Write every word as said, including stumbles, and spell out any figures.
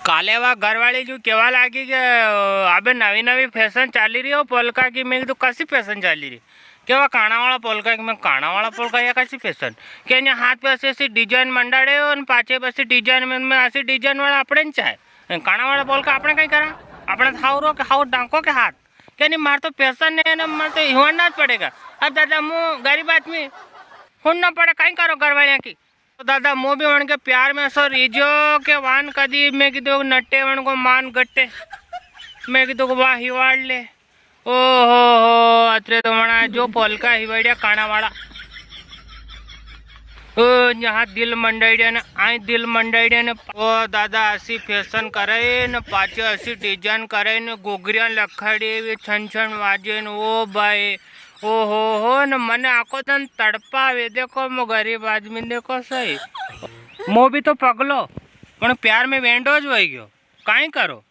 काले वा घरवाली जो केवा लागी के, अ, अबे नवी नवी फैशन चाली री हो पोलका की। मैं तो कसी फैशन चाली री? केवा काणा वाला पोलका की। मैं काणा वाला पोलका या कसी फैशन? के ने हाथ पे असी असी डिजाइन मंडाड़े हो, ने पाछे पे असी डिजाइन में, में असी डिजाइन वाला अपने नी चाहे। काणा वाला पोलका अपने कई करा? अपने तो हाउ रो के हाउ डांको के हाथ। के नी, मार तो फैशन है ना, मार तो हिवाड़ना ज पड़ेगा। अब दादा, मु गरीब आदमी, हुन ना पड़े, कई करो घरवालियां की। तो दादा, मु भी उनके प्यार में असो रीझो के वान कदी, मैं कीधो नटे वण को मान गट्टे, मैं कीधो के वाह हिवाड़ ले। ओ हो हो, अतरे तो वणा जो पोलका हिवाड़िया काणा वाला। ओ, यहाँ दिल मंडाइड़िया ने, आई दिल मंडाइड़िया ने। ओ दादा, असी फैशन करे ने, पाछे असी डिजाइन करे ने, गोगरिया लखाड़ी वे, छन छन वाजे ने, ओ भाई, ओ हो हो ने, मने आखो दन तड़पावे। देखो, मो गरीब आदमी, देखो सही। मो भी तो पगलो, पण प्यार में वेंडो ज वई गयो। काई करो?